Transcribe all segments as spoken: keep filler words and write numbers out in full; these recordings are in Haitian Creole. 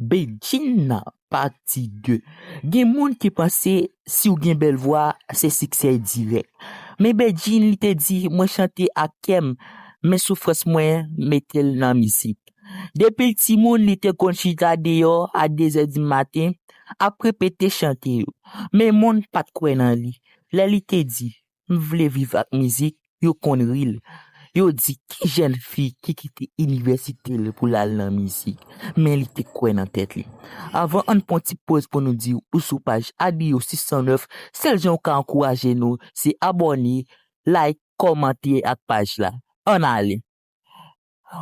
Bedjine, pati de. Gen moun ki panse si w gen bèl vwa, se siksè dirèk. Men Bedjine, li te di, mwen chante ak kè m, men soufrans mwen, mete l nan mizik. Depi l timoun, li te konn chita deyò a de zè di maten, ap repete chante yo. Men moun pa t kwè nan li. Lè li te di, m vle viv ak mizik, yo konn ri l. Yo di, ki jèn fi ki kite inivèsite l pou l al nan mizik? Men li te kwè nan tèt li. Avan, ann pran ti poz pou nou di ou sou paj Adio sis san nèf, sèl jan ou ka ankouraje nou, se abòne, like, kòmante ak paj la. Ann ale.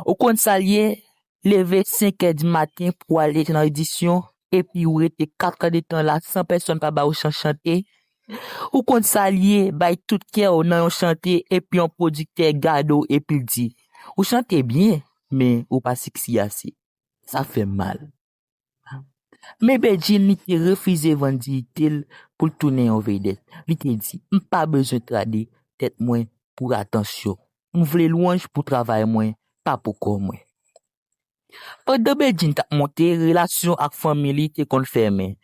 Ou konn sa l ye? Leve senk è di maten pou ale nan edisyon, epi ou rete kat è de tan la san pèsonn pa ba ou chans chante. Ou konn sa l ye, bay tout kè w nan yon chante, epi yon pwodiktè gade w, epi l di, ou chante byen, men ou pa seksi ase. Sa fè m mal. Men Bedjine, li te refize vann diyite l pou l tounen yon vedèt. Li te di, m pa bezwen trade tèt mwen pou atansyon. M vle lwanj pou travay mwen, pa pou kò mwen. Pandan Bedjine t ap monte, relasyon ak fanmi li te konn fèmen.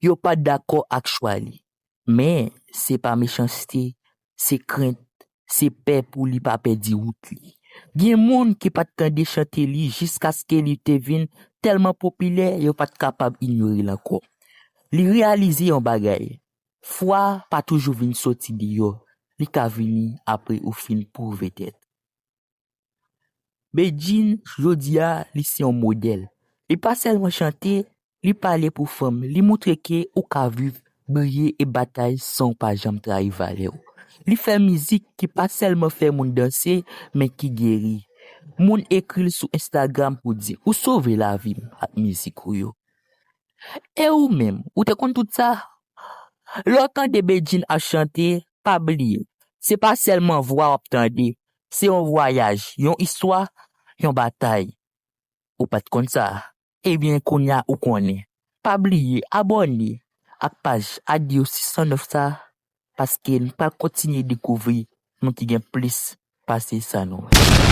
Yo pa t dakò ak chwa li. Men, se pa mechanste, se krent, se pè pou li pa pèdi wout li. Gen moun ki pa t tande chante li jiskaske li te vin tèlman popilè, yo pa t kapab inyore l ankò. Li reyalize yon bagay, fwa pa toujou vin soti deyò, li ka vini apre ou fin pwouve tèt. Bedjine, jodi a, li se yon modèl. Li pa sèlman chante, li pale pou fanm, li moutre ke ou ka viv, briye e batay san w pa janm trayi valè w. Li fè mizik ki pa sèlman fè moun danse, men ki geri. Moun ekri l sou Instagram pou di, ou sove lavi m ak mizik ou yo. E ou menm, ou te konn tout sa? Lè w tande Bedjine ap chante, pa bliye, se pa sèlman vwa w ap tande, se yon vwayaj, yon istwa, yon batay. Ou pa t konn sa? Ebyen, kounye a ou konnen. Pa bliye abòne ak paj Adio sis san nèf sa, paske n pral kontinye dekouvri moun ki gen plis pase sa nou wè.